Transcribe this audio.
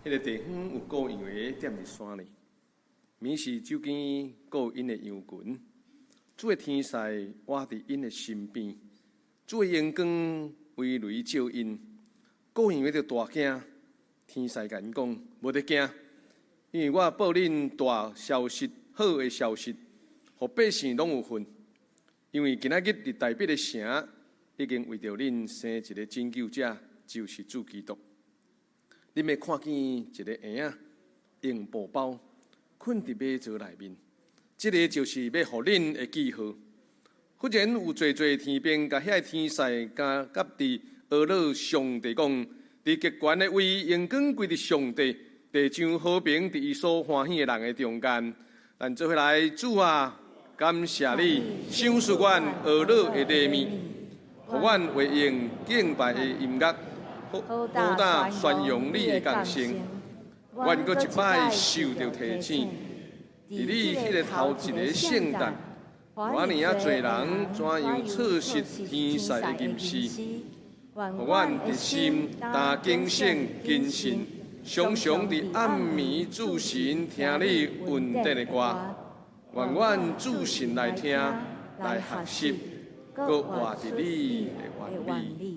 彼个地方有羔羊的踮佇山裡，暝時走經顧𪜶的羊群，主的天使倚佇𪜶的身邊，主的榮光圍籬照𪜶，羔羊就大驚。天使共𪜶講：無得驚，因為我報恁大消息，好的消息，予百姓攏有份。因為今仔日佇大衛的城，已經為著恁生一个拯救者，就是主基督。恁欲看見一个嬰仔用布包睏佇馬槽內面，這个就是欲予恁的記號。忽然有濟濟天兵共遐个天使佮佇呵咾上帝講，佇極懸的位榮光歸佇上帝，地上和平佇伊所歡喜的人的中間。咱做伙來，主啊，感謝你賞賜阮呵咾的禮物，予阮會用敬拜的音樂，好膽宣揚你的降生。阮閣一擺受著提醒，佇你彼个頭一个聖誕，偌爾仔濟人怎樣錯失天使的吟詩，予阮的心焦警醒謹慎，常常佇暗暝注神聽你恩典的歌。願阮注神來聽，來學習，閣活佇你的完美。